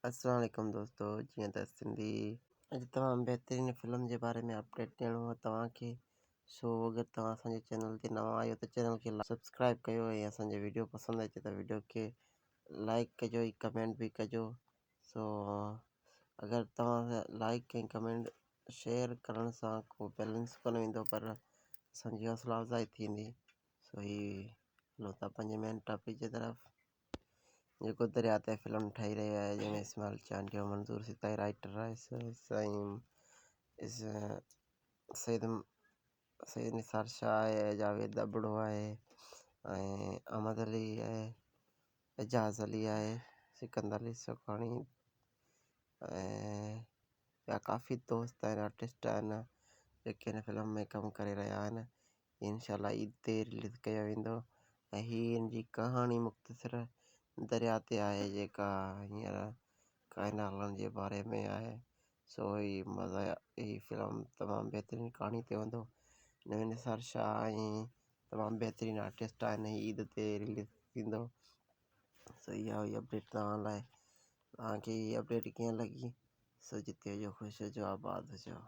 اسلام عليڪم دوستو جيئن ته سنڌي اڄ تمام بهترين فلم جي باري ۾ اپڊيٽ ڏيڻو هو توهان کي سو اگر توهان اسان جي چينل تي نوان آهيو ته چينل کي سبسڪرائب ڪيو ۽ اسان جي ويڊيو پسند اچي ته ويڊيو کي لائڪ ڪجو ۽ ڪمينٽ به ڪجو سو اگر توهان لائڪ ۽ ڪمينٽ شيئر ڪرڻ سان ڪو بيلنس ڪونه ويندو پر اسان جي حوصلا افزائي ٿيندي سو هي هلون ٿا پنهنجي مين ٽاپڪ جي طرف. جيڪو دريا تي فلم ٺهي رهي آهي جنهن ۾ اسماعيل چانڊيو منظور سيتائي رائيٽر آهي سائين سيد سيد نثار شاهه آهي جاويد ابڙو آهي ۽ احمد علي آهي اعجاز علي آهي سڪندر علي سوکاڻي ۽ ٻيا ڪافي دوست آهن آرٽسٽ آهن جيڪي هن فلم ۾ ڪم ڪري رهيا آهن انشاء الله عيد تي رليز ڪيو ويندو ۽ هي ان جي ڪهاڻي مختصر دريا تي آهي جيڪا هينئر ڪئنالن جي باري ۾ آهي سو هي مزا هي فلم تمام بهترين ڪهاڻي تي هوندو هن ۾ نثار شاهه ۽ تمام بهترين آرٽسٽ آهن هي عيد تي رليز ٿيندو سو اها هئي اپڊيٽ توهان لاء توهان کي هي اپڊيٽ ڪيئن لڳي سو جتي هجو خوش هجو آباد هجو.